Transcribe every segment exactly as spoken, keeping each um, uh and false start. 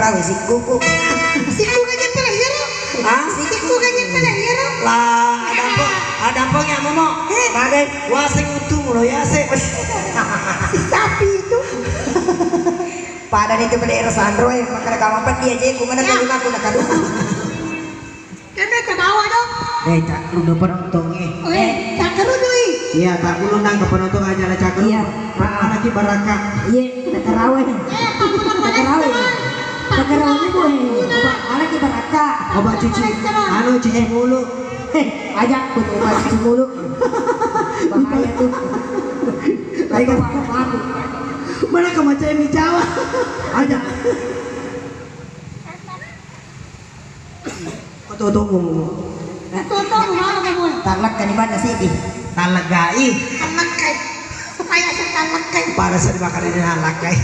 Awe sikkuku. Sikku kanya pala iyaro. Hah? Sikku kanya pala iyaro. Lah, ada apa? Ada apa ya, Momo? Eh. Bagai. Waseng utu mulo ya se. Si sapi itu. Pada itu pada era sanro, eh, makanya kamu apa dia je, ku mana kali aku nak kadu. Kena ke bawah dong. Eh, tak lu udah penonton, eh. Oh, eh, tak keru dui. Iya, tak lu nang ke penonton aja lah, cakru. Iya. Mana ki baraka. Iya, tak karawe. Eh, tak karawe. Tak karawe, boy. Mana ki baraka. Coba cuci. Anu, cuci mulu. Eh, aja, aku coba cuci mulu. Bahaya tuh. Baik. Aku, aku. Mana kemaca yang dicawa? Aja. Ko totomu. Totomu mama kamu. Talakka ni mana sih? Talakkai. Talakkai. Kayak saya talakkai. Pada saya makan ini talakkai.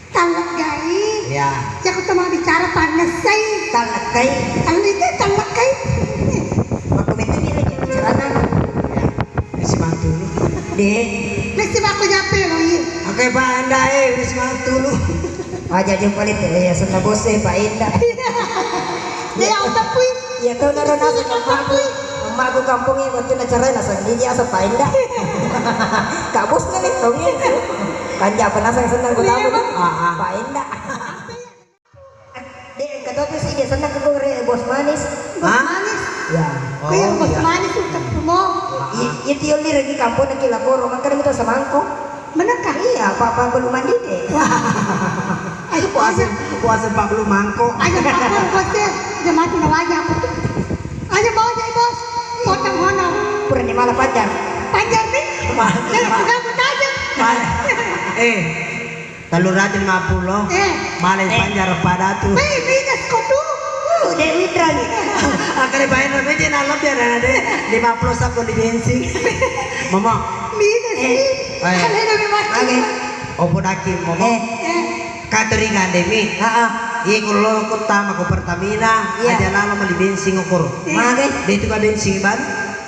Talakkai. Ya. Ya aku cuma bicara panas saya. Talakkai. Kalau itu talakkai. Waktu itu dia lagi bicara. Ya. Wis mantulu. Dek. Wis mako jape lo, iya. Oke, Pak Enda, eh, wis mantulu. Aja jumpa itu, ya, senna bos, eh, Pak Enda. Iya, otak kui. Iya, tuh, naro nasa kampung. Emakku kampungnya, waktu na cerai, nasa gigi, asa Pak Enda. Kak bos nih, nih, tongnya. Kan japa nasa senang ku tamu, kan? Ah, ah. Pak Enda. Dek, engka to tu si dia senang ke gore bos manis. Bos manis. Ya. Oh, iya. Bos manis untuk semua. Iya, iya, tio lireng di kampung nak kila koro, makanya itu semangkok. Menekah? Iya, apa-apa belum mandi deh. Ayo, puasa, puasa empat puluh mangkok. Ayo, apa bos deh? Dia mati na wajah aku. Ayo, bawa aja, bos. Potong hono. Pura di mana Panjar? Panjar nih? Eh, pegang aja. Eh. Tellu ratu lima puluh. Eh. Malai Panjar pada tu. Weh, minus ko tu. Uh, Dek Witra ni. Akare bayar na meja na lebih ada na de. Lima puluh sabun di bensin. Mama. Minus ni. Eh. Kalian lebih mati. Oke. Opo daki, Mama. Eh. Kato ri gandemi. Heeh. Iya, kalau aku tama ke Pertamina, aja lalo mali bensin ukur. Mage. Dia itu kan bensin ban.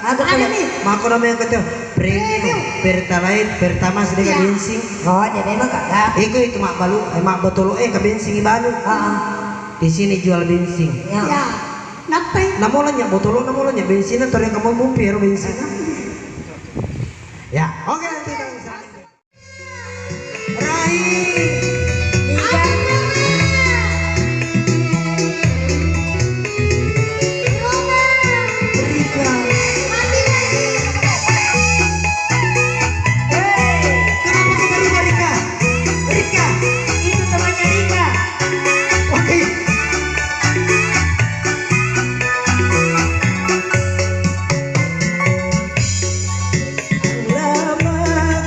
Aku kan. Mako namanya kata premium, pertalite, pertamax dengan bensin. Oh, dia memang kagak. Iko itu mak balu, eh, mak botolo, eh, ke bensin balu. Heeh. Di sini jual bensin. Ya. Ya. Napai? Namo lanya botolo, namo lanya bensin, atau yang kamu bumpi ya bensin. Ya, oke, nanti kita bisa. Rai. Rika. Hei, kenapa kita lupa Rika? Rika. Itu temannya Rika. Oke. Lama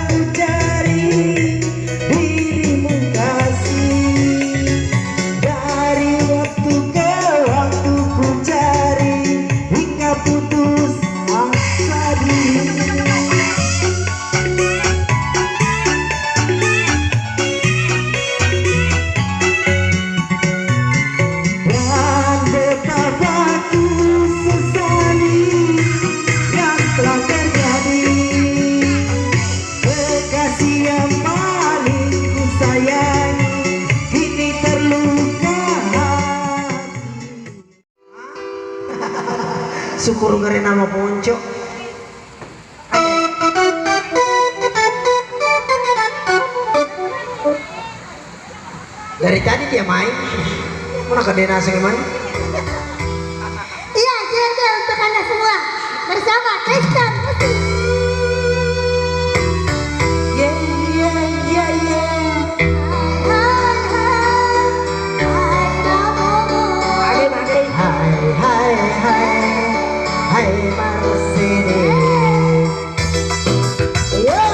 ku cari dirimu kasih, dari waktu ke waktu ku cari hingga putus asa dirimu. Dan betapa ku sesali yang telah terjadi. Kekasih yang paling ku sayangi, kini terluka hati. Syukur gare nama ponco. Dari tadi dia main. Mana kadena asing main? Iya, J J untuk Anda semua. Bersama Tristan Musik. Ye, ye, ye, ye. Hai, hai, hai. Hai, Prabowo. Hai, hai, hai. Hai, hai, hai. Hai, Mercedes. Yo.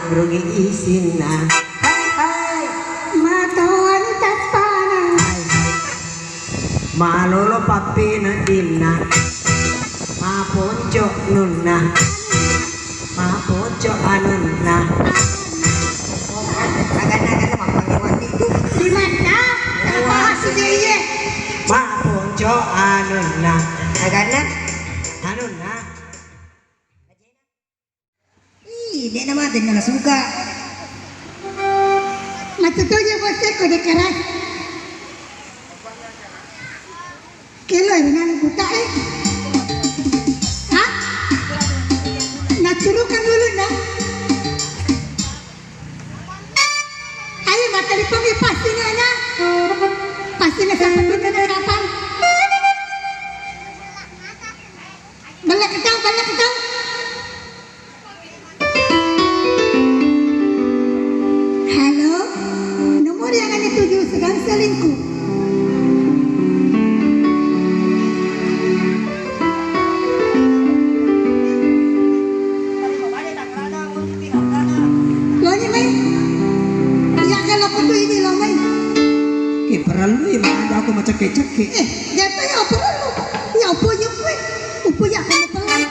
Rugi isinna. Hai, hai. Matoani tappanang. Hai, hai. Malolo pappeneddinna. Maponco nunna. Maponco anunna. Agana, agana, mappangewanni. Di mana? Wah. Apa sih dia? Maponco anunna. Agana? Anunna. Ih, de' namate nala suka. Matutoja boseko de' keras. Kelo e nang buta e. Hah? Naturukan dulu na. Ayo, mattelepon mi pasti na, na. Pasti na satu na kapan. Bella ketau, bella ketau. Halo, nomor yang Anda tuju sedang selingkuh. Loni mai. Iya, kalau kutu ini lo mai. Ke perlu ya, makanya aku mau cekek-cekek. Eh, jatuh ya perlu. Ya apa nyukwe? Apa ya kamu perlu?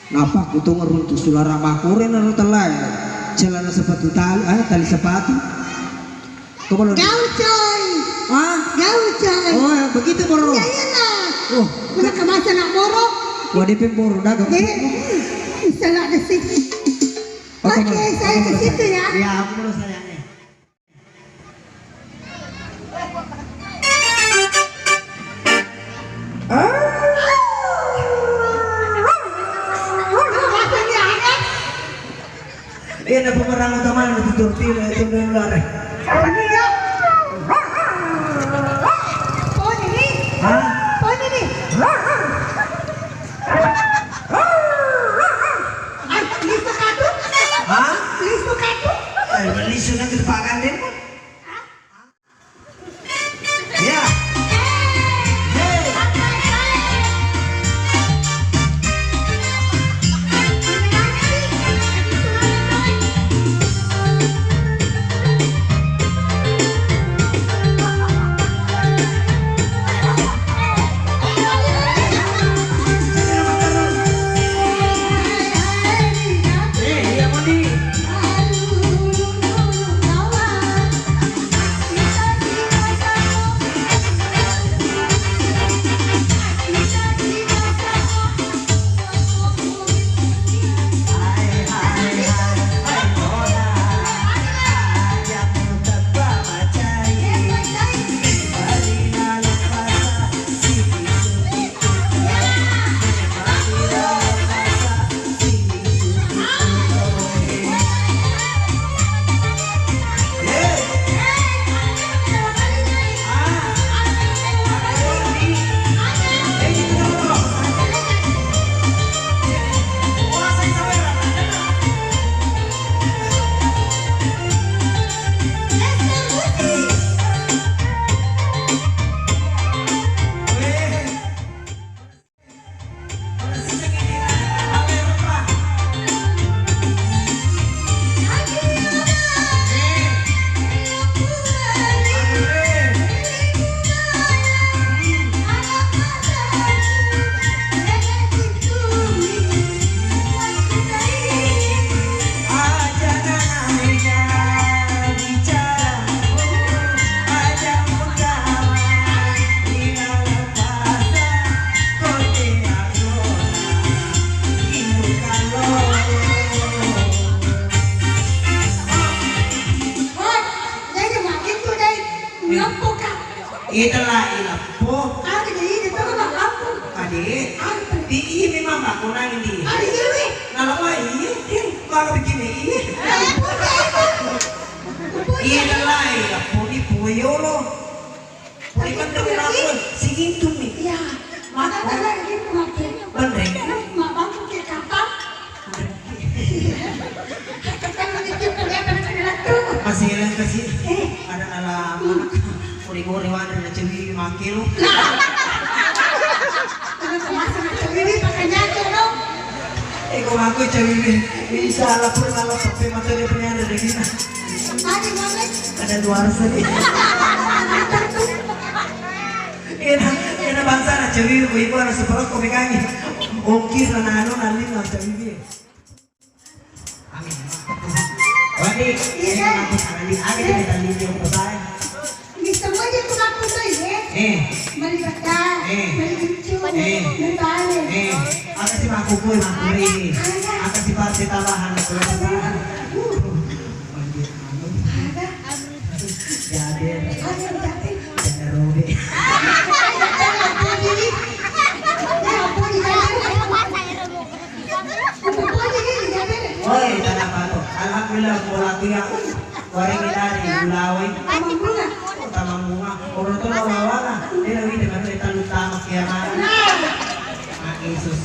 Nappa kutongeng runtu sulara makore naro tellae. Celana sepatu tali, ah, tali sepatu. Kau belum? Gaul, coy. Hah? Gaul, coy. Oh, ya, begitu, Bro. Iya, iyalah. Oh. Mana kemasa nak Boro? Wah, dia pun Boro, dagang. Eh, hmm, bisa lah, ada sih. Oke, saya ke situ, ya. Ya, aku belum sayangnya. Iya, na pemerangan utama itu turtil itu dari luar. Hah? Hah? Eh, lisu nanti tepakan deh. Ya. Hei. Ita la ileppo. Ade, ide to la leppo. Ade. Ade. Di iya memang aku nang di. Ade, iya, weh. Nala mai iya. Eh, malah bikin iya. Ide la ileppo di puwe yolo. Poli bendeng lako, si Intu mi. Iya. Mako. Bendeng. Mabangku ke kapal. Masih elang kasih. Eh. Ada alam. Poli gore wadre na cewi make lo. Ada kemasa na cewi pakai nyatu dong. Eh, kok aku cewi. Insya Allah pura nala pakai mata dia punya ada dagingnya. Ada dua ratus lagi. Ena, ena bangsa na cewi, ibu ibu anak sekolah kau pegangi. Ongkir na nano nalin na cewi. Amin. Wadi, iya, ini kan? Aku tangan di, ada di tali dia, aku sayang. Bisa aja tuh aku tuh, ya. Eh. Mari bata, eh, mari lucu, eh, mari balik. Eh. Aku sih aku kue, aku ini. Ada. Aku sih partai tambahan, aku tambahan. Uh. Ada. Jader. Ada, ada. Jader Robi. Oi, tana pato. Alhamdulillah, bola tiga. Wareng dari Bulawai. Tamang bunga. Orang tua lawana. Dia lagi dengan dia talu tamak ya, Mak. Mak Yesus.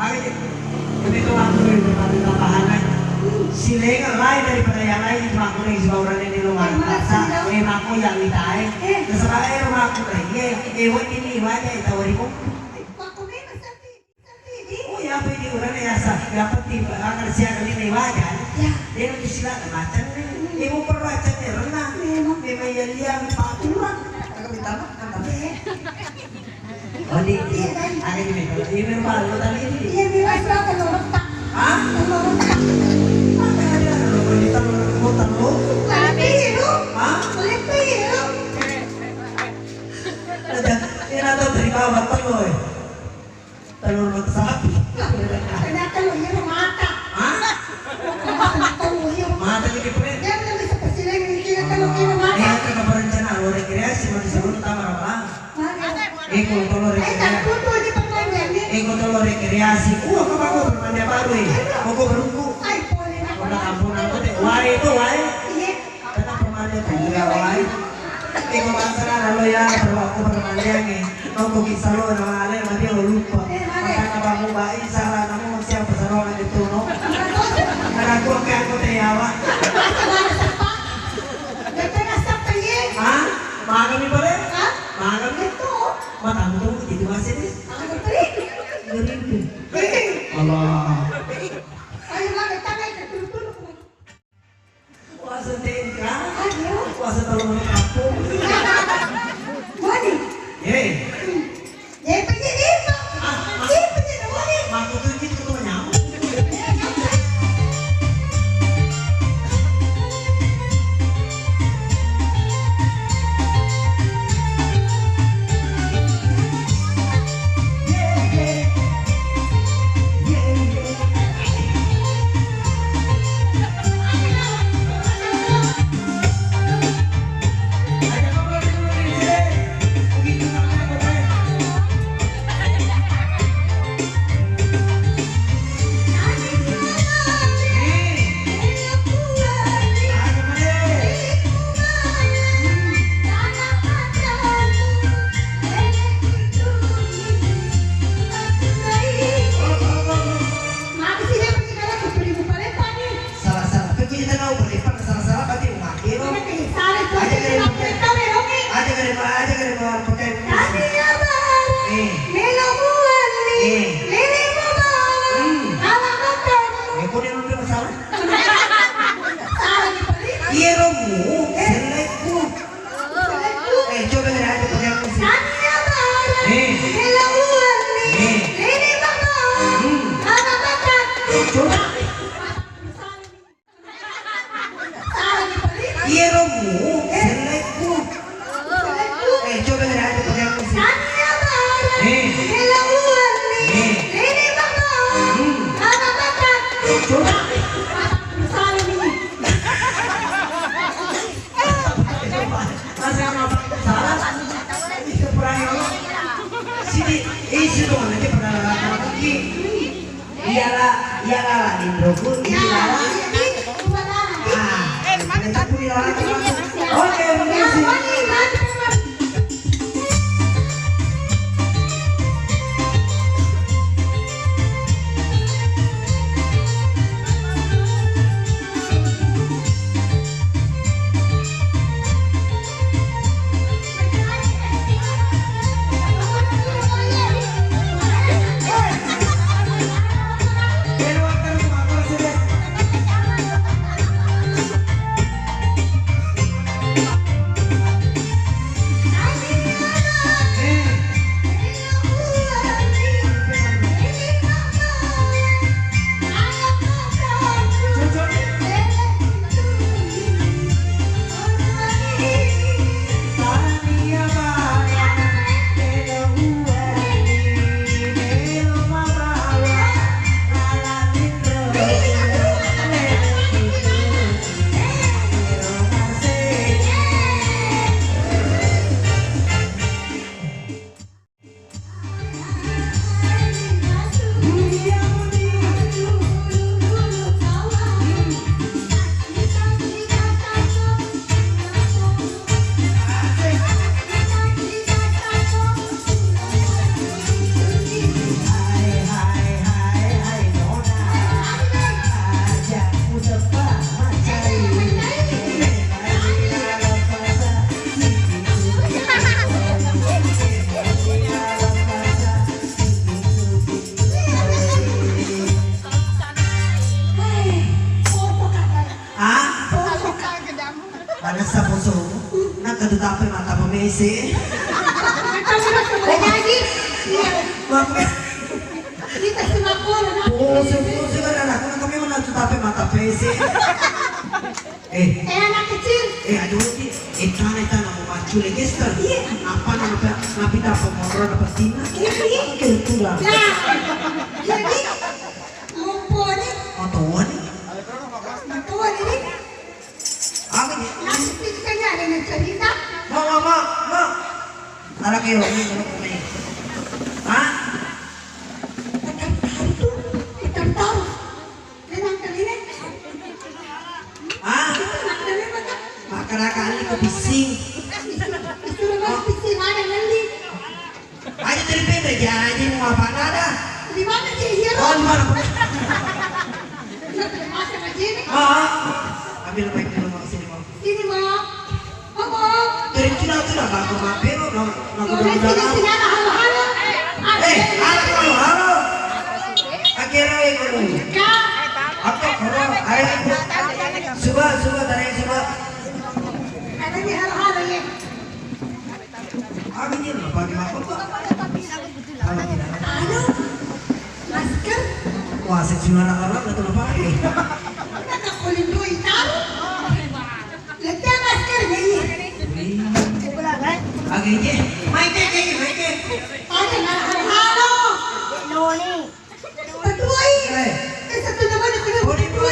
Aga je, kami tu aku dari tempat tambahan lain. Silengan lain daripada yang lain, itu aku lagi sebab orang ini lo marah. Sa, eh, aku yang minta, eh. Terserah, eh, rumah aku, eh, iya, eh, wajah ini, wajah itu, wajah itu. Oh, ya, apa ini orang yang sa, ya, apa tiba, akan siang ini wajah. Ya. Dia nanti silakan macam ni. Ibu perlu macam ni, renang. Memang, memang yang liang, Pak Turang. Aku minta maaf, tapi, eh. Oh, di, iya, kan? Ada di meja. Iya, memang, lo tadi ini. Iya, memang, sudah telur retak. Hah? Telur retak. Apa ada, ada lo, di telur, lo telur? Lebih, lo. Hah? Lebih, lo. Ada, ini ada dari bawah telur, eh. Telur mata sapi. Ternyata lo, iya, mata. Hah? Mata lo, iya. Mata lagi, Pre. Dia belum bisa persilakan, ini kan lo, iya, mata. Eh, aku nggak berencana, lo rekreasi, mau disuruh tambah apa? Eko tolo rekreasi. Eko tolo rekreasi. Wah, kau mau permainan baru, eh? Mau kau berungku? Kau nak kampung aku teh. Wae itu, wae. Tengah permainan tuh, ya, wae. Eko bangsa lalu ya, perlu aku permainan, eh. Kau kok kisah lo, nama ale, nanti lo lupa. Makanya kamu baik, salah kamu siapa, salah itu, no? Karena aku kayak aku teh, ya, Wak. Hah? Magami pale? Hah? Magami? Itu. Matamu tuh jadi masih nih. Aku beri. Ngeri. Allah. Ayo, Mak, kita naik ke dulu, dulu. Puasa tengka. Ayo. Puasa tahun kampung. Mani. Ye. Hmm. Ye, penye, ye, Pak. Ah, ah. Ye, penye, mani. Maku tuh gitu tuh nyamuk. Salah-salah. Pekko ji tenau pale, pada salah-salah pasti memakai lo. Aja kare pakai. Aja kare, aja kare pakai. Eh. Eh. Hmm. Eh, kau dia nonton salah. Iya, romu, selekku. Eh, coba kare aja pakai musik. Eh. Eh. Hmm. Coba. Iyaro mu, selekku. Eh, coba kare aja pakai musik. Eh. Eh. Hmm. Coba. Masa apa? Salah. Itu perayaan. Sini, isi dong, nanti pada lagi. Iyalah, iyalah, Indroku, iyalah. Ah, eh, mana tak punya orang. Oke, makasih. So, nak kata tape mata pemese. Iya. Maaf. Kita semua kono, nak. Pose, pose kan anakku, nak kami mana tu tape mata pese. Eh. Eh, anak kecil. Eh, aduh, Ki. Eh, tana, tana, mau macule gestar. Iya. Apa nama, apa, napi dapat motor, dapat tina. Iya, iya. Oke, itu dah. Nah, jadi, mumpuni. Mau tahu nih? Mau tahu nih? Apa nih? Nanti kita nyari cerita. Mau, mau, mau, mau. Anak yang ini, mau, mau. Hah? Tetap tahu tuh, tetap tahu. Memang kalian. Ah, makan-makan ini ke pising. Disuruh beli pising, ada beli. Aja dari beda, janji mau apa nada? Di mana sih, iya? Oh, di mana? Masak aja nih. Ah, ambil baik dulu, mau sini, mau. Sini, mau. Dari Cina tuh dah, aku mampir, no, no, no, no, no. Eh, halo, halo, halo. Akhirnya itu. Apa, apa, ayo. Coba, coba, tadi coba. Aku ini apa di mana? Halo, tidak. Halo, masker. Wah, sejuara orang itu apa? Kita tak boleh duit tahu. Letak masker, Nyi. Oke, oke. Mai, ke, ke, mai, ke. Ada marah halo. Noni. Betul. Eh. Eh, satu nama nak kena betul.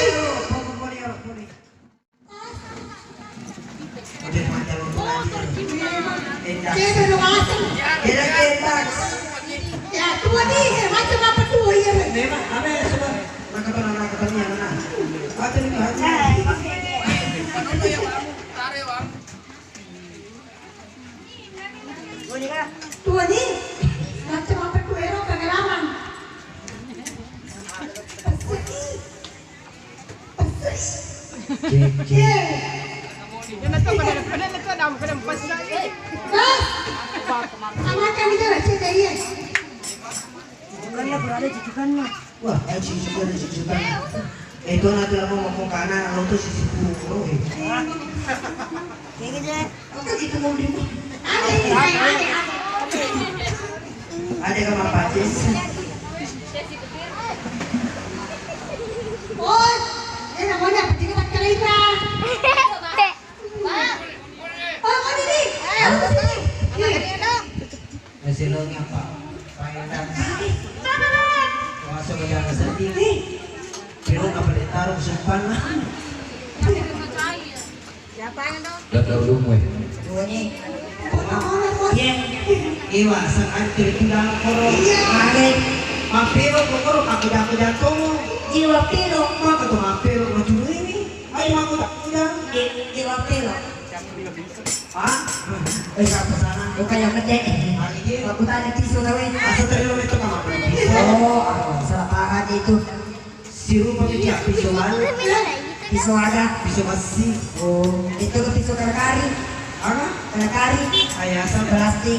Oke, macam apa lagi? Entas. Kita udah masuk. Kita entas. Ya, tua nih, eh, macam apa tua ya? Memang, apa ya, coba? Maka pernah, maka pernah, mana? Apa nih, Pak? Tuani, macam apa tu ero pengalaman? Pasti. Pasti. Cek, cek. Ye. Bos, sama kan itu lah cerita, ye. Bukannya berada jujukannya. Wah, ayo, sisi juga ada sisi kan. Eh, itu nanti lama mau ke kanan, lo tuh sisi puluh, eh. Kayak gitu ya. Oke, gitu mau di. Ada, ada, ada. Ada kan apa aja? Bos, eh, namanya apa? Tiga, empat kali, Pak. Oh, ini nih. Ayo, sini. Nih. Masih lo nyapa? Paedan. Puasa berjalan sedih. Pero kapal taruh sempan lah. Siapa yang dong? Datang dulu, eh. Duanya. Iya. Iwa, sekarang cerita dalam koro. Iya. Mare. Mampiro koro, aku jago jatuh. Jiwa piro. Maka tuh mampiro, mau dulu ini. Ayo, aku tak udah. Jiwa piro. Hah? Eh, siapa sana? Bukan yang gede. Lagi dia. Aku tanya pisau tahu ya. Asal tadi lo itu kamar. Oh, ah, salah paham itu. Sirupa mi cia pisau mana? Pisau ada. Pisau besi. Oh. Itu ke pisau kalakari. Apa? Kalakari. Ayasa. Plastik.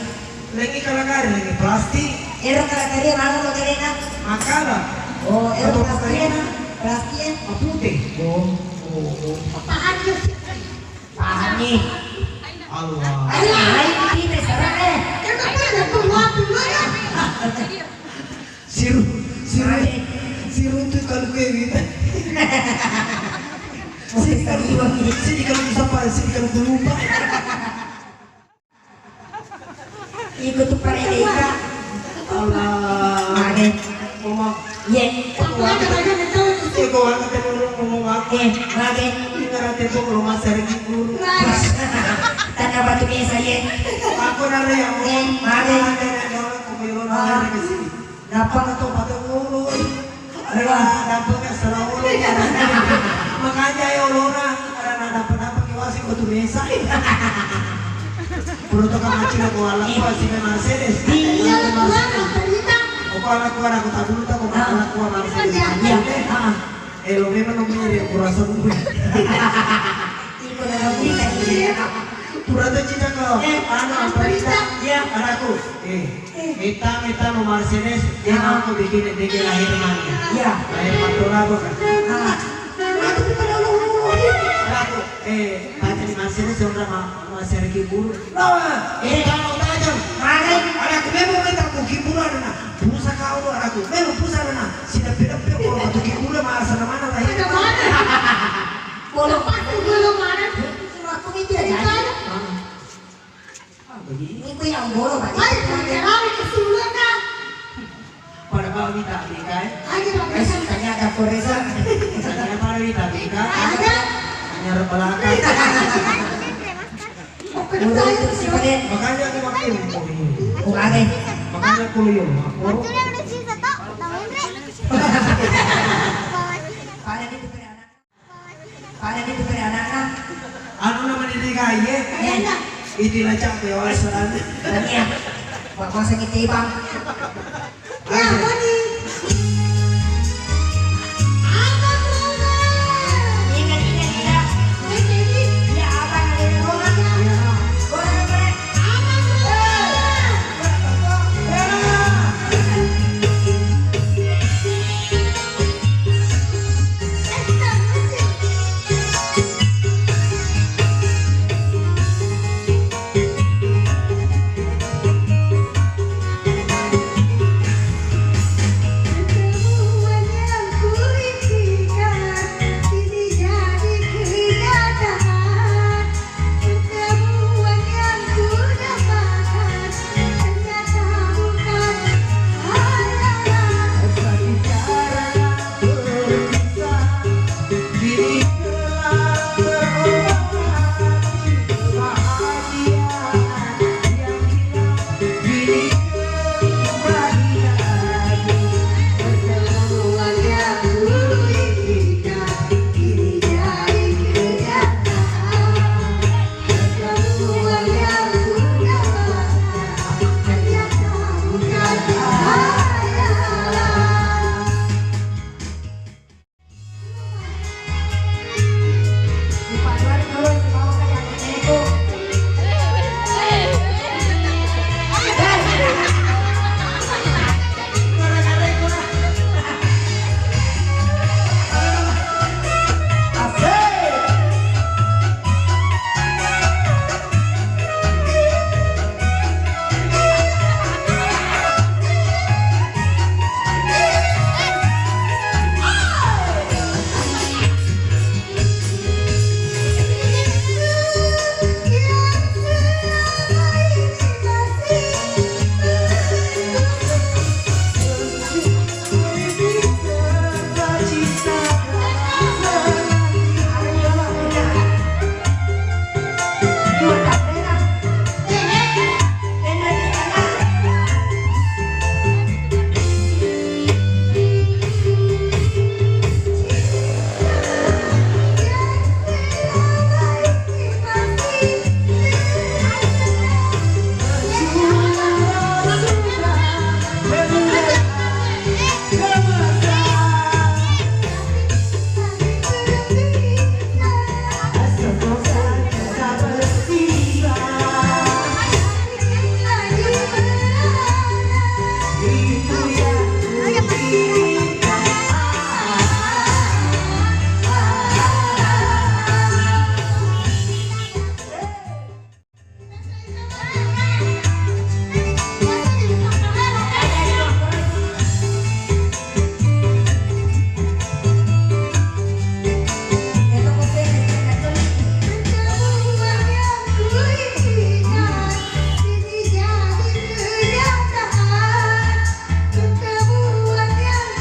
Lagi kalakari, lagi plastik. Ero kalakari mana lo kena? Makala. Oh, ero plastik. Plastik. Putih. Oh. Oh, oh. Paham ya? Paham nih. Allah. Ayo, ayo, ini serang, eh. Kenapa ada tuh waktu mana? Siru, siru, siru tuh kalau gue gitu. Sini kalau gua, sini kalau gua sapa, sini kalau gua lupa. Iko tu pareleka. Allah. Mage. Ngomong. Ye. Aku ada banyak itu. Iko angkat dulu ngomong aku. Eh, mage. Ini ngarate tu kalau masa rezeki guru. Tanah batu biasa ye. Aku nara ya. Eh, mage. Ada yang orang kemayoran dari sini. Dapat atau pada ngurus. Dapat selalu. Makanya ya, Lora, karena dapat-dapat kiwasi batu mesa. Perlu to kamaci lo ko ala kuwa si Mercedes. Iya, Mercedes. Ko ala kuwa, aku tak dulu tak ko ala kuwa Mercedes. Iya. Eh, lo memang lo mirip, kurasa gue. Iko dalam kita ini. Pura tu cita ko. Eh, anu, apa kita? Iya. Anakku. Eh. Mita, mita mau Mercedes, dia mau aku bikin, bikin lahir mana? Iya. Lahir Pantura bukan? Ah. Aku bukan Allah, Allah, Allah. Aku, eh, baca di mana? Sini seorang ma-, masih ada kiburu. Nah, ini kalau tajam. Mana? Ada aku memang minta aku kiburu ada nah. Busa kau ada aku. Memang busa ada nah. Sida pira-pira kalau batu kiburu masa mana lah. Ada mana? Bolong batu bolong mana? Aku mikir aja. Ah. Ah, begini. Ini yang bolong, Pak. Ayo, jangan kesulitan. Pada bawa kita Amerika, eh? Ayo, Pak. Eh, tanya ada Korea. Tanya pada kita Amerika. Ada. Tanya orang belakang. Udah itu sih, Pak. Makanya aku makin. Oh, aneh. Makanya aku liur, aku. Waktu dia udah cerita, tak? Tahu, Indra? Pada itu kena anak. Pada itu kena anak. Anu nama diri kaya? Eh. Itu lah capek, oh, soalnya. Iya. Bapak sakit tibang. Ya, Boni. Apa, Boni? Ingat, ingat, ingat. Oke, ini. Ya, apa namanya, Boni? Ya. Boni, Boni. Apa, Boni? Eh. Pertemuan yang ku dambakan ternyata bukan hayalan. Secara berpisah, kini telah terobati kebahagiaan yang hilang. Kini kembali lagi pertemuan yang dulu impikan, kini jadi kenyataan. Pertemuan yang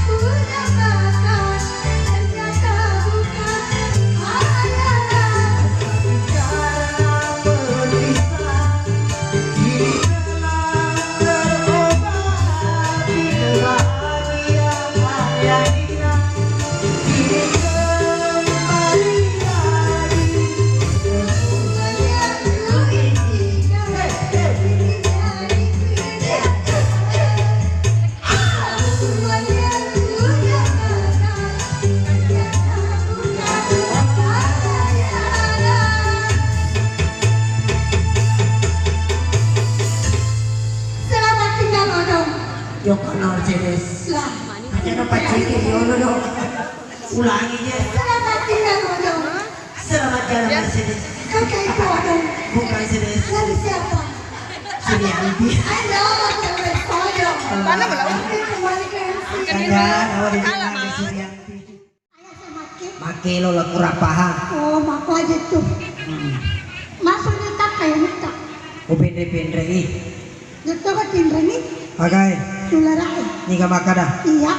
kudambakan ternyata bukan hayalan. Secara berpisah, kini telah terobati kebahagiaan yang hilang. Kini kembali lagi pertemuan yang kuinginkan. Kini jadi kenyataan. Selamat tinggal, Odong. Joko Mercedes. Lah. Aja no paciki, Odong. Ulangi, Jess. Selamat tinggal, Odong. Selamat jalan, Mercedes. Kakak itu ada. Bukan serius. Lalu siapa? Suryanti. Ayo, jangan sombong. Mana belum? Oke, kembali ke M C. Enggak, awal di Suryanti. Ayah sama Ki. Makkelo la kurang paham. Oh, mako aja tuh. Hmm. Masuk ni tak kayak ni tak. Upenre-penre i. Dokter kok tinreni? Agai. Sulara e. Niga makkada? Iya.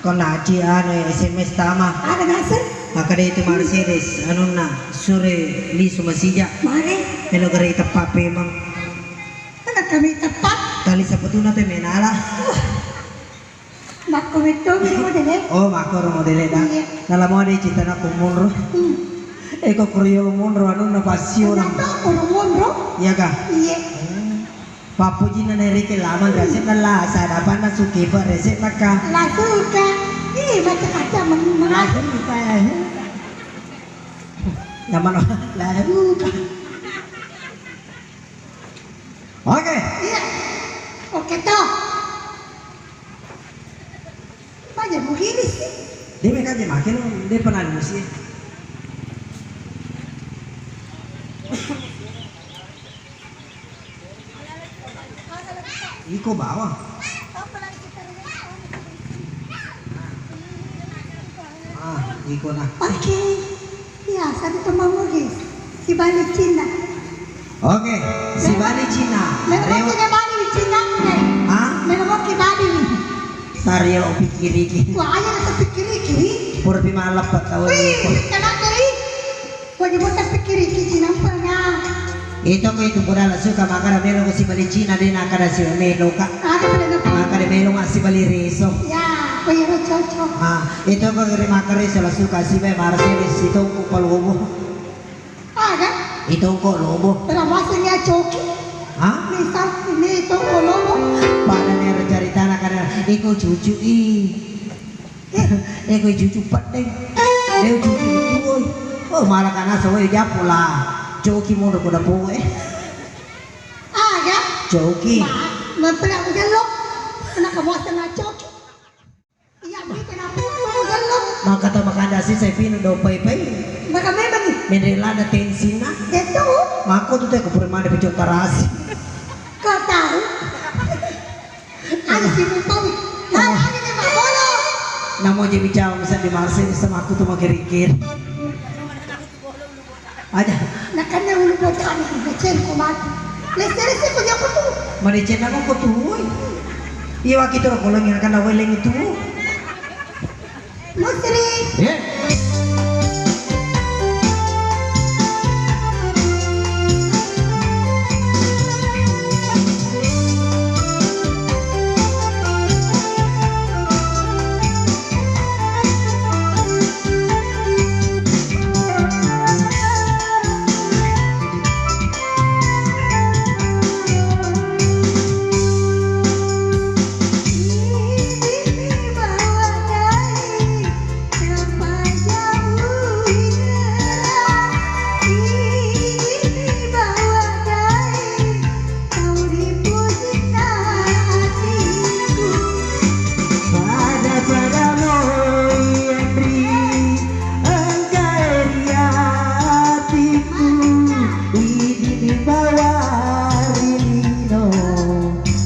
Kau naci anu S M S tama. Ada nasib? Makkada itu Mercedes anunna sure lisu masija. Mare. Melo gare tepat memang. Mana kami tepat? Kali sepetuna te menala. Makko metto mi modele. Oh, makko ro modele da. Iya. Nala mode citana ko monro. Hmm. Eko ko riolo monro anunna pasio na. Kenapa ko monro? Iya ga? Iya. Hmm. Pappujinna nereke lamang resek na la sadapanna suki pa resek na ka. La suka. Ih, macam-macam men-, mengaku. La suka. Nyaman la suka. Oke. Iya. Oke toh. Banyak muhilis sih. Dia mereka aja makin dia pernah musi. Iko bawang. Ah, iko na. Oke. Biasa di temanmu, guys. Si Bali Cina. Oke, si Bali Cina. Melo mo ki Bali Cina, eh. Hah? Melo mo ki Bali. Tario pikiriki. Wah, aja kita pikiriki. Pura pi maleppe tau. Wih, kenapa, ih? Wajib kita pikiriki Cina pernah. Itu ko itu pura la suka makkada melo ko si Bali Cina de na kada si melo ka. Ada pernah. Makkada melo ma si Bali reso. Ya, ko iro cocok. Ah, itu ko ri makkada reso la suka si be marasele si tongko palobo. Ada? Itu ko lobo. Termasuk ya coki. Hah? Misal ini itu ko lobo. Pada nero ceritana kada iko cucu i. Iko cucu pedeng. Deu cucu tuoi. Oh, malah kana soe japo la. Coki mondo ko dapoe. Ada? Coki. Ma, mempelak ujallo. Kena kamu asal coki. Iya, mi kenapa? Gello. Maka to makanda si saya pinu do pai pai. Maka memang ni. Menre lada tensinna. Itu. Mako tu te ko pura mada picok tarasi. Kau tahu? Ada si Mupawi. Hai, ada ni Mak Bolo. Namo je bicara bisa di Marse bisa maku tu makirikir. Aja. Nakanna ulu bocah ni, deceng ko mati. Lese-lese ko jago tu. Madeceng nama ko tu. Iya waki tu ko lengi nakanna weleng itu. Musri. Ye. Pada-pada loi enri engka ri atiku, idi mi bawa ri lino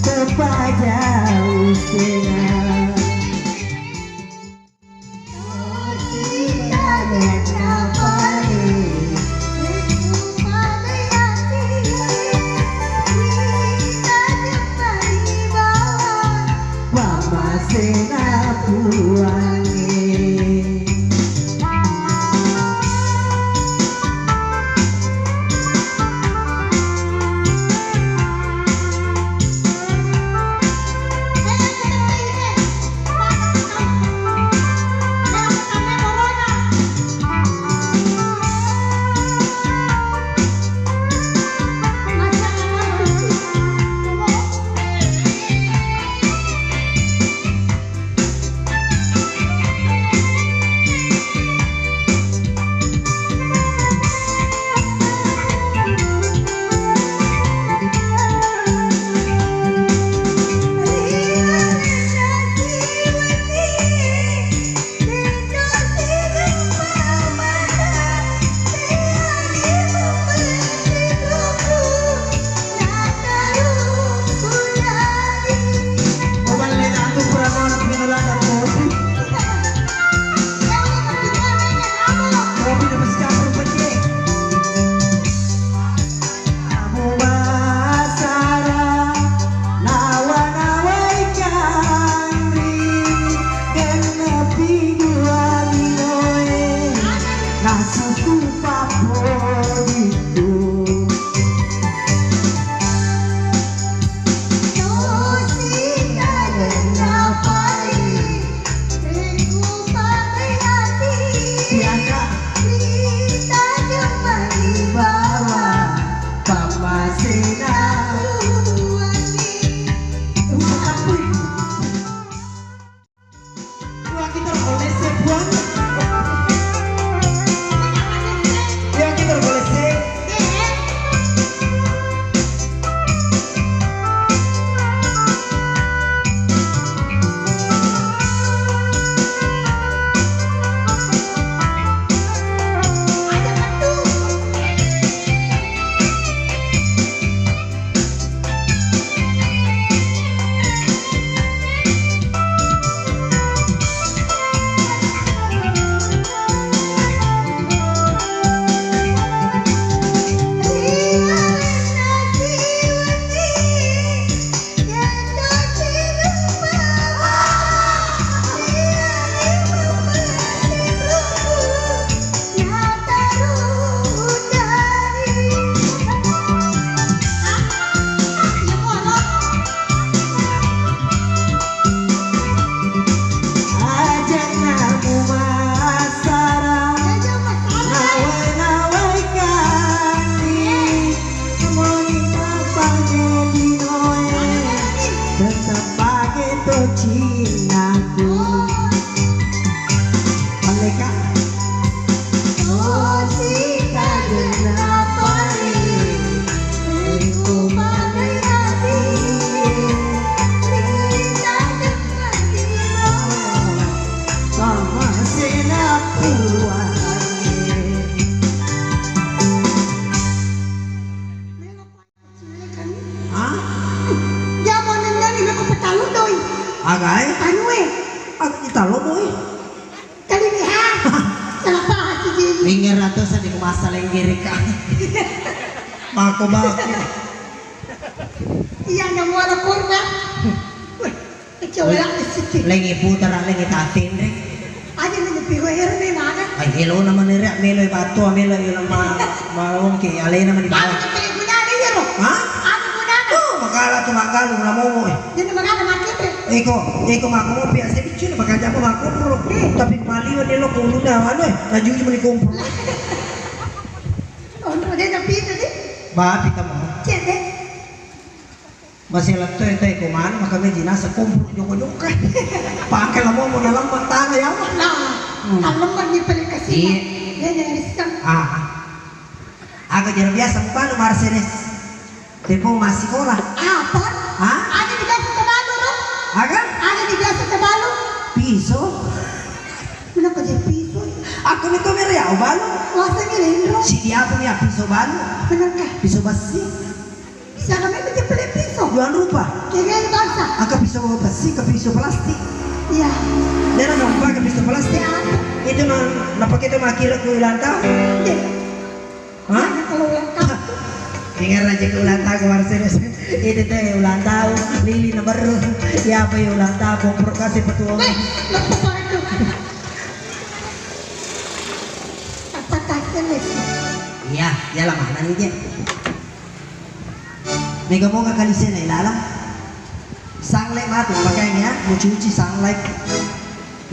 tepajau senga. Pamasena Puangnge. Masena. Wah, kita boleh sebuah. Ya, kita boleh se- Aja' namumassara, nawa-nawai kali, moni mappange linoe, tetep pake to cinnaku. Malleka. Hah? Jamo nennani mako petalo doi. Aga e? Anu e. Aga kita lo doi. Kali ni ha. Salah paham si Jeni. Minggir ratu sa di masa lenggiri ka. Mako mako. Iya, nang wala korban. Weh. Ecce wala siki. Lengi putara, lengi tatinri. Aja ni pigo erne mana? Ai, elo na manere, melo e batu, melo e lama, maongke, alena mani bawa. Apa gunana iya ro? Hah? Apa gunana? Oh, magala tu magalu, na momo e. Jadi magala makitre. Eko, eko mako mopi ase biccu na bakaja apa mako pro. Tapi maliwa delo ko uluna anu e, na juju mani kompro. Onro de na pita de. Ba pita mo. Cede. Masih lettu e teh, ko manu maka meji nasa kompro joko-joko. Pake lamo mo dalam tana ya Allah. Nah, hmm. Kalau mani paling kasih. Iya. Dia yang risang. Ah. Aga jero biasa mubalu Mercedes. Tepo masikola. Apa? Hah? Ada di biasa terbalu, no? Aga? Ada di biasa terbalu. Piso. Mana kau jadi piso? Aku ni kau mere ya balu. Masa ni lendro? Si dia punya piso balu. Benarkah? Piso besi. Siapa memang dia beli piso? Jual rupa. Kira bangsa. Angka piso besi ke piso plastik. Iya. Dia nama rupa ke piso plastik. Iya. Itu na, na pakai itu makira ku ulang tahun. Iya. Hah? Mana kalau ulang tahun? Ingat aja ke ulang tahun kemarin serius. Itu teh ulang tahun, lili na baru. Ya apa ya ulang tahun, kompor kasih petuang. Weh, lupa itu. Apa tasnya nih? Iya, ya lah mana nih, Jek? Mega moga kali sena ilalang. Sunlight matu pakainya, mucuci sunlight.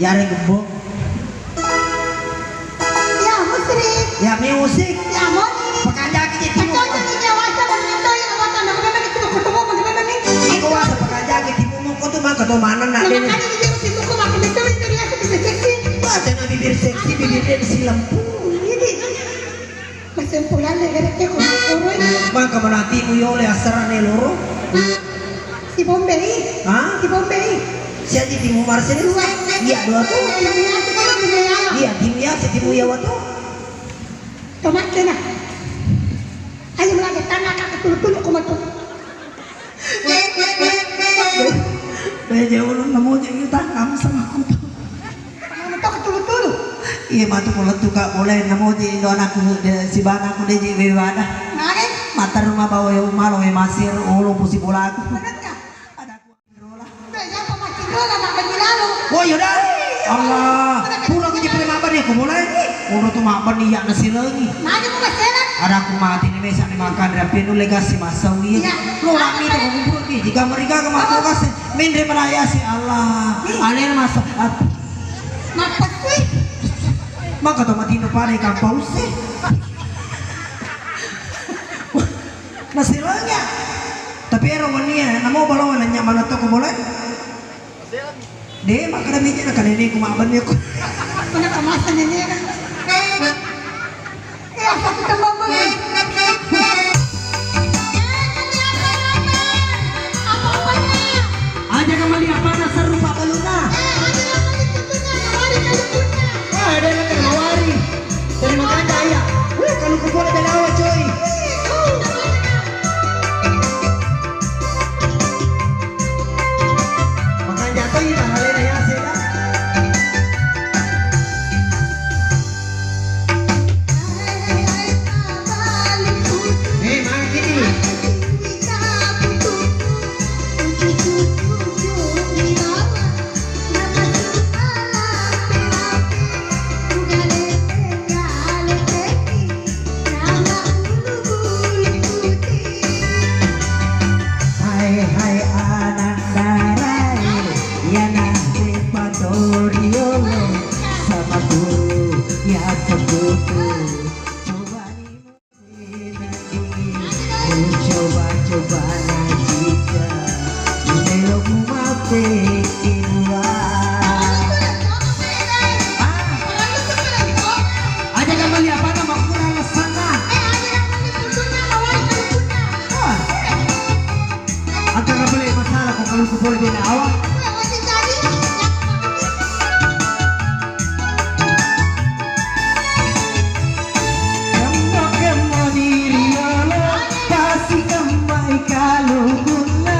Yare gembok. Ya musrik. Ya musik. Ya moni. Pekanjaki je timu. Pekanjaki je wasa, bagaimana itu? Aku memang itu ketemu bagaimana nih? Iko wasa pekanjaki timu, mau kau tuh mah ketemu mana nak ini? Makanya dia timu kau makin betul itu dia seperti seksi. Wah, tena bibir seksi, bibirnya besi lempu. Ini. Masempulan le gare te ko koroi. Maka manatimu yole asarane loro. Si Bombei. Hah? Si Bombei. Siaji timu Marseille. Dua. Iya, dua tu. Timu ya, timu ya. Iya, timu ya, si timu ya watu. Tomat kena. Ayo mulai tanah kak tulu-tulu ko matu. Beje ulun namoje utang kamu sama aku. Kamu tak tulu-tulu. Iya matu ko lettu ka boleh namoje indo anakku de, si banaku de je bewada. Mare? Mata rumah bawa ya umalo ya masir ulo pusi bolaku. Benar kah? Ada aku rola. Udah ya pemakin rola mak bagi lalu. Oh iya dah. Allah. Pura ku jepre mabani aku mulai. Udah tu mabani ya nasi lagi. Maju ke Selan. Ada aku mati ni mesa ni makan rapi nu legasi masau iya. Iya. Lo rami tu aku buruk ni jika mereka ke mabuk kasih. Menre malaya si Allah. Alena masa. Mappessui. Maka to mati no pada ikan paus sih. Nasilangnya. Tapi ero wennia, namo balawa nanya mana toko boleh? De, makkeda mija na neneku mabbenni aku. Mana kamasa nenek? Eh, apa kita mabbenni? Aja kamali apa na seru Pak Baluna? Ah, ada yang mawari. Terima kasih ya. Wuh, kalau kubuat ada lawa coy. Makanja toi mahalena yase, kan? Eh, magi ni. Hai, hai, anang darae, iyana sepatoriolo, sama guru, ya sekutu. Coba ni, coba-coba najika, melo mate kedua. Ah. Aja kamali apa nama kurang sana. Wah. Engka kapale masalah ko kaluku pole bela awak. Kemmo-kemmo ni riolo, pasi kemmai kalukunna,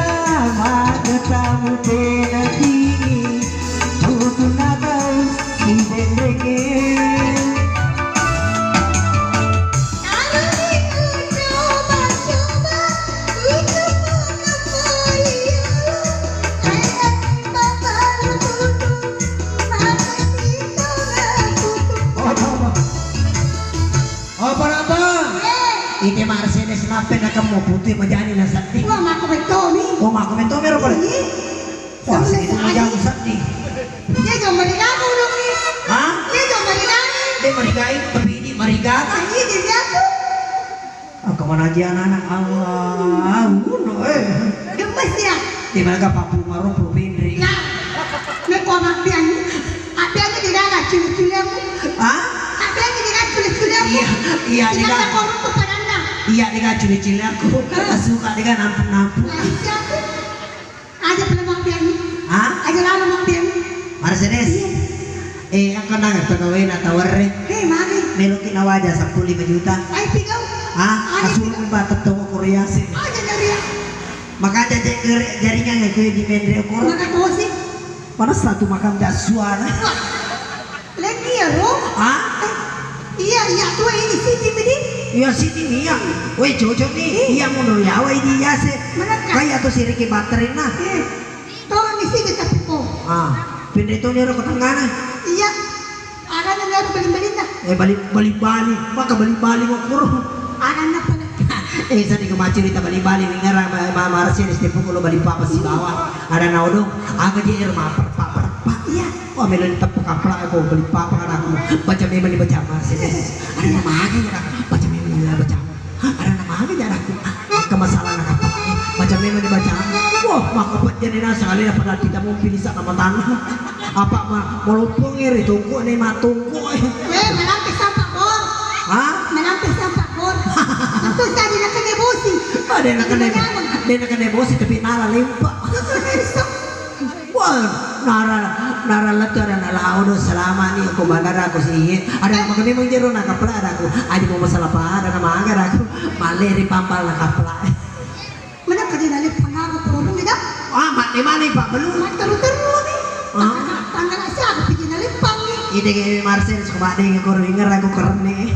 maka tamu tena dingin, bukunna tau sidenrenge. Oh, parata. Ite Mercedes nappe na kemmo putih majani na seddi. Wah, mako betoni. Oh, mako betoni ro pada. Iya. Wah, seddi tu jauh seddi. Dia jauh merigana ulung ni. Hah? Dia jauh merigana. Dia merigai, tapi ini merigana. Ah, iya, dia jatuh. Aku mana aja anak-anak Allah, uno, eh. Gemes ya. Di mana gak papu maro pro bendri. Nah, me ko anak pian, apian di daga culi-culi aku. Hah? Apian di daga culi-culi aku. Iya, iya, di daga. Iya, di daga culi-culi aku. Suka di daga nampung-nampung. Nah, iya, aku. Aja pernah mampir ni. Hah? Aja lama mampir ni. Mercedes. Iya. Eh, engka nang pegawai na tawarre. Eh, magi. Meloki nawaja seppulo lima juta. Ai pigau. Hah? Aja asulu pigau. Batet toko Korea sih. Aja dari ya. Makanya cek jaringan ya kue di Mendre Koro. Maka bosi. Mana satu makan dasuana. Wah. Lagi ya, Ro? Hah? Eh, iya, iya, tuh ini sih, Jimmy, di. Iya, siti iya. Woi, cocok nih. Iya, mau nuri awai di iya se. Mana, Kak? Kayak tuh si Ricky Butler nah. Iya. Tolong di sini tapi kok. Ah, pindah itu nih ke tengah nah. Iya. Ada yang baru beli-beli nah. Eh, balik, balik-balik. Maka balik-balik mau kurung. Ada apa? Eh, sadi ko maccurita bali-bali, ningara ma-, ma-, marasi di setiap pukul bali papa sibawa. Ada naodong, aga je er maper, paper, pa-, iya. Wah, melo ni teppu kapla ko bali papa kan aku. Baca memang dibaca marasi. Ada nama aga ya, Kak? Baca memang dibaca. Ada nama aga ya, aku? Ke masalah nak apa? Baca memang dibaca. Wah, maka buat jadi nasa kali dapat kita mau pilih sama tanah. Apa ma-, melopong ere tungku ne matungku. Eh, melampe sampah bor. Hah? Melampe sampah bor. Itu saya tidak kena bosi. Ada yang kena, ada yang kena bosi tapi nala lempa. Wah, nara, nara letu ada nala audo selama ni aku bandara aku sih. Ada yang makan memang jero nak kapla ada aku. Ada mau masalah apa ada nama agar aku. Maleri pampal nak kapla. Mana ka de naleppang aga purung ida? Ah, mak de mani Pak belum. Mak teru-teru ni. Ah. Tanggal siapa piji naleppang ni? Ide ke Marcel suka mak de ko ringar aku keren ni.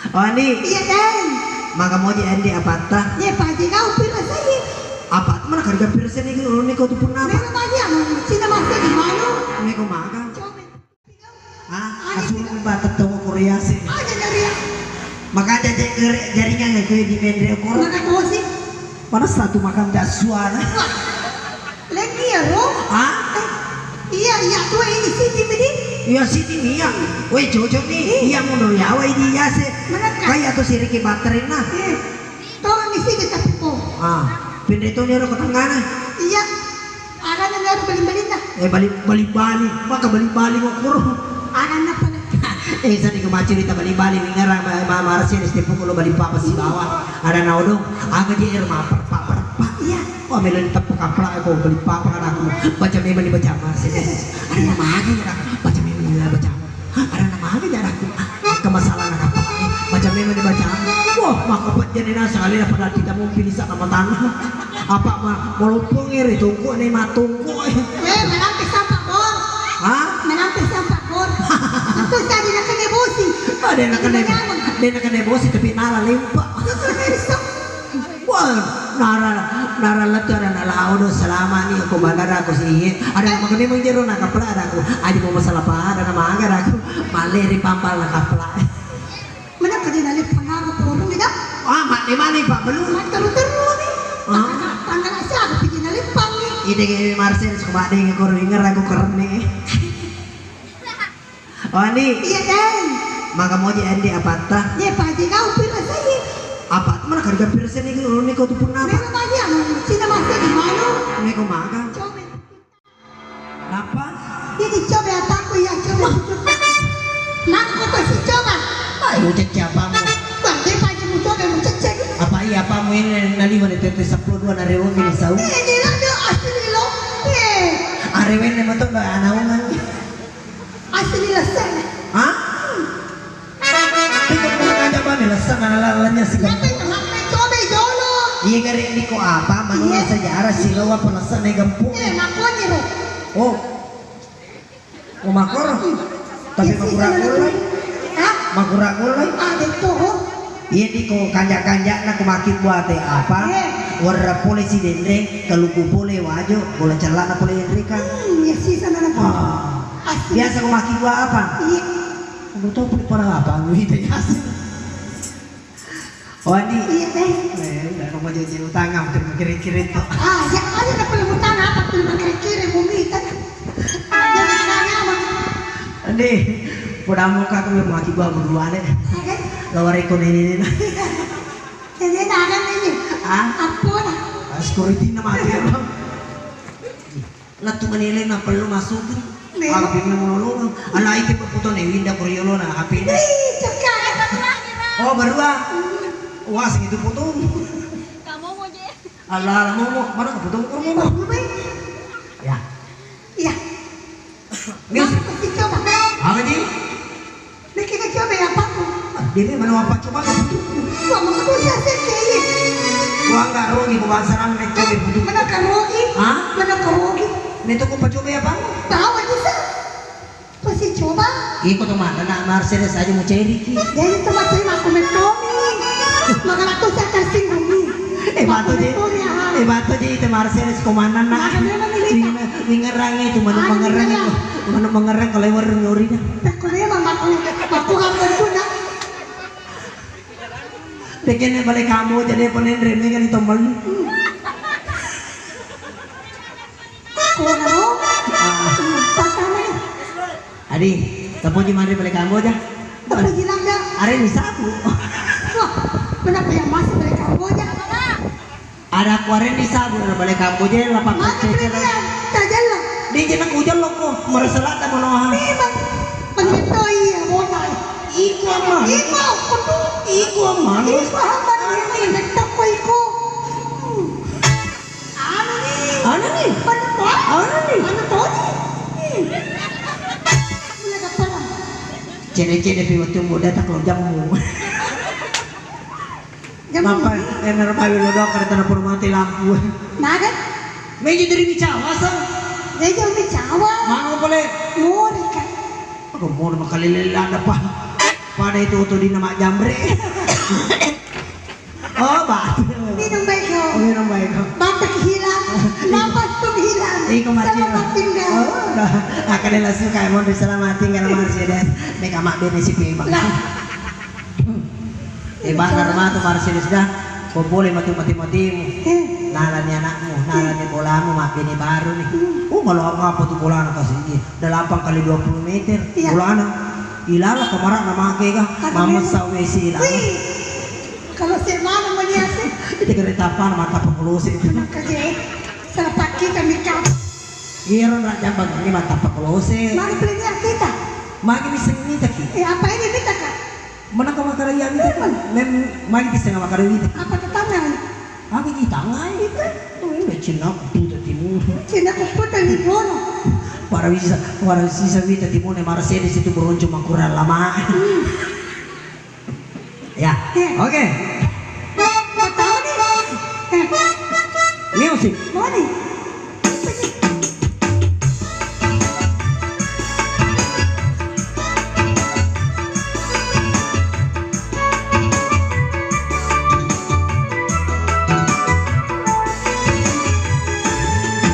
Oh ni. Iya, Deng. Maka mau di Andi apa ta? Ye, Pak Haji kau pira saja. Apa mana kerja pira saja ni ko tu pun apa? Mana banyak? Cina masih di mana? Ni ko makan. Coba. Ah, asulu batet toko Korea sih. Aja dari ya. Makanya cek jaringan ya kue di Mendre Koro. Mana kau sih? Mana satu makan dasuana. Wah, lagi ya, Ro? Hah? Eh, iya, iya, tuh ini sih, Jimmy, di. Iya siti miyang. Woi, cocok ni. Iya, mundur yawa idi yase. Manakka? Kaya tu siriki baterenna. Iya. Toro ni siti tapi po. Ah, pinre to ni ro ko tengana. Iya. Agana ni ro bali-balinna. Eh, bali-bali. Maka bali-bali mo kuro. Agana pale. Eh, sani ko macuri ta bali-bali, ningara ma, ma, marasi ni setiap pukul bali papa sibawa. Ada na odong. Aga je ir ma perpa, perpa. Iya. Wah, melo ni teppu kapla ko bali papa anakku. Baca memang dibaca marasi. Ada na magi ya, baca memang dibaca. Ada na magi ya, anakku. Ke masalah anak apa? Baca memang dibaca. Wah, maka pejani na sekali na pada kita mau pilih sana matang. Apa ma, mau lumpung iri tungku ni matungku. Eh, melampe sampah bor. Hah? Melampe sampah bor. Itu saya tidak kena bosi. Ada nak kena, ada nak kena bosi tapi nara lempak. Wah, nara, nara lettu ada na lao do selama ni ko bandara ko si. Ada maka memang jero na kapla ada ko. Aja mau masalah pa ada na maga ada ko. Male ri pampal na kapla. Mana ka de naleppang aga porong ida? Ah, mak de mane pa belum. Mak teru-teru ni. Ah. Tanggal asa aku pigi naleppang ni. Ide ke Marcel suka de ko ringar aku keren ni. Oh, Andi. Iya, Deng. Maka moji Andi apatta? Ye, paji kau pira saja. Apa mana kerja pira seni ni kau tu pun apa? Memang paji anu, Cina masih di mana? Ni kau makan. Coba. Apa? Ini coba apa aku ya coba. Mangko kau si coba. Ayo cek apamu? Bang, dia paji mu coba mu cek cek. Apa iya apamu ini naliwa ni tete sepuluh dua na rewo ni sau? Eh, ini lah dia asli lo. Eh. Arewene mato ba anaungan. Asli lesseng. Hah? Tapi kok kurang aja bani lesseng ala lalanya sih. Tapi kenapa coba jolo? Iya gare ini kok apa? Menurut sejarah sih lo apa lesseng nih gempuk. Eh, makanya lo. Oh. Oh, makoro. Tapi makura gulai. Hah? Makura gulai. Ah, betul. Iya di ko kanja-kanja na ko makit buat apa? Iya. Warna pole si dendeng, kaluku pole wajo, bola celana pole enrika. Hmm, ya sih sana na. Ah. Asli. Biasa ko makit buat apa? Iya. Kamu tahu pole para apa? Lu itu ya sih. Oh, Andi. Iya, Teh. Eh, udah, kamu aja jadi utang, hampir mengkiring-kiring tuh. Ah, ya, aja udah perlu utang apa, perlu mengkiring-kiring, bumi, kan? Jadi utang apa? Andi, podamu kak, aku mau mati gua berdua deh. Oke. Lawar ikut ini, ini. Ini ada ini. Ah? Apa lah? Ah, security nama aja ya, Bang. Lettu manile na perlu masuk. Memang. Aga pinna monolong. Ana ite peputone winda ko riolona H P na. Ih, cekka. Oh, barua. Wah, segitu potong. Kamu mau je. Ala, ala, mau, mau. Mana kepotong? Mau, mau. Mau, mau. Ya. Iya. Biasa. Mau kasih coba. Apa, Ji? Mekega coba ya, Pak? Ah, dia mana apa coba ke butuhku? Wah, mau aku bisa sih, iya. Wah, nggak rugi, gua bangsa rame coba butuh. Mana kan rugi? Hah? Mana kan rugi? Ini tuh gua coba ya, Pak? Tahu aja sih. Pasti coba. Iko tuh mana nak Mercedes aja mau ceri ki. Jadi teman saya aku metomi. Maka aku saya tersinggung nih. Eh, batu je. Eh, batu je itu Mercedes komandan nak. Maka memang ini, Pak. Wingerang itu, mana mengerang itu. Mana mengerang kalau warung nyuri dah. Takut memang aku, aku kan tentu dah. Tekene bale Kamboja de ponenre mega ni tomol. Kono. Ah. Patama ni. Adi, tapoji mari bale Kamboja. Tapoji langga. Are ni sabu. Wah, kenapa yang masih bale Kamboja? Ada kuaren di sabur bale Kamboja lapang. Maka kecil. Tajalla. Di jena kujallokko, mereselata manoha. Memang. Pendeto iya, botai. Iko aman. Iko, kudu. Iko aman. Iko aman, memang pendeto ko iko. Anu ni. Anu ni. Anu ni. Anu ni. Anu ni. Cene-cene pi wettu muda tak lo jamu. Jamu. Mappa, eh, nero bawi lo doang, karena tanah pura mati lampu. Naga? Meja dari bicawa, sang. Meja bicawa. Mau boleh? Muri, kan. Aku mau nama kali lele ada, Pak. Pada itu tuh di nama jamre. Oh, Pak. Minum baik, kau. Minum baik, kau. Batuk hilang. Napas pun hilang. Iko mati. Selamat tinggal. Oh, dah. Akan langsung kayak mau selamat tinggal, Mas, ya, deh. Mereka mak beda si Bang. Lah. Eh, bang, karena tuh Mercedes dah. Boleh mati-mati-matimu. Eh. Nalani anakmu, nalani bolamu, mabbene baru nih. Hmm. Oh, kalau apa tuh bolana kasih ini? Delapan kali dua puluh meter. Iya. Bolana. Ilala kemarak nama ke kah? Kata Mama memang. Sawe si ilala. Wih. Kalau saya mana meniase? Itu kereta apa mata pengulus itu? Maka je. Salah pakai kami kau. Iya, ron raja bang ini mata pengulus. Mari belinya kita. Mari bisa ini tak? Eh, apa ini kita kak? Mana kau makan iya ini? Mem, mari kita nggak makan ini. Apa tetangga? Aga gitangngai? Ita. Oh, iya, cinnaku puta timur. Cinnaku puta timur. Para wisa, para sisa wita timur ne mara sede situ beronco makurang lama. Hmm. Ya, eh. Oke. Kau tahu nih? Eh. Music. Mau nih?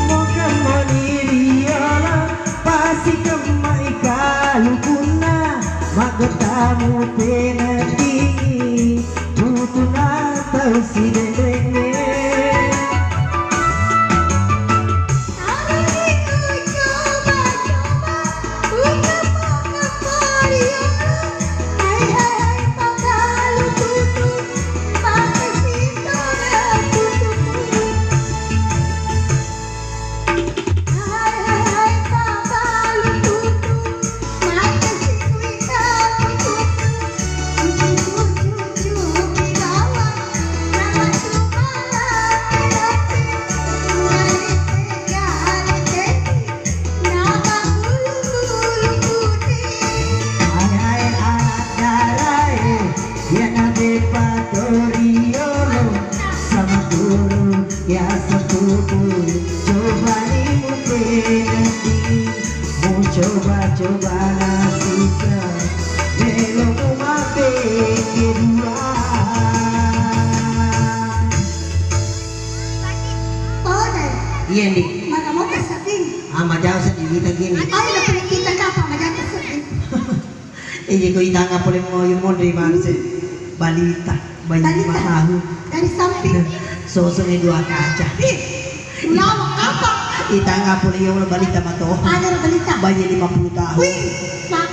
Mokemmoni riolo, pasikemmai kalukunna, maggettamu peneddi, butunna tau sidenrengnge. Hai, hai, anak darae, iya na beppa to riolo, sama turu, iya sepupu, cobani mupenenti, mu coba-coba nasisa, melo mu mate kedua. Oh, dai. Iya, Ndi. Maka mau ke setting. Ah, majau seddi wita gini. Ayo, na pole kita kapa, majau ke setting. Iya, ko itanga pole mo, yo mondre bangse. Balita, banyak. Balita. Lima tahun. Dari samping. Sosoknya dua kaca. Ih, ulama kapa? Itanga pole yo balita mato. Ada balita. Banyak lima puluh tahun. Wih, ma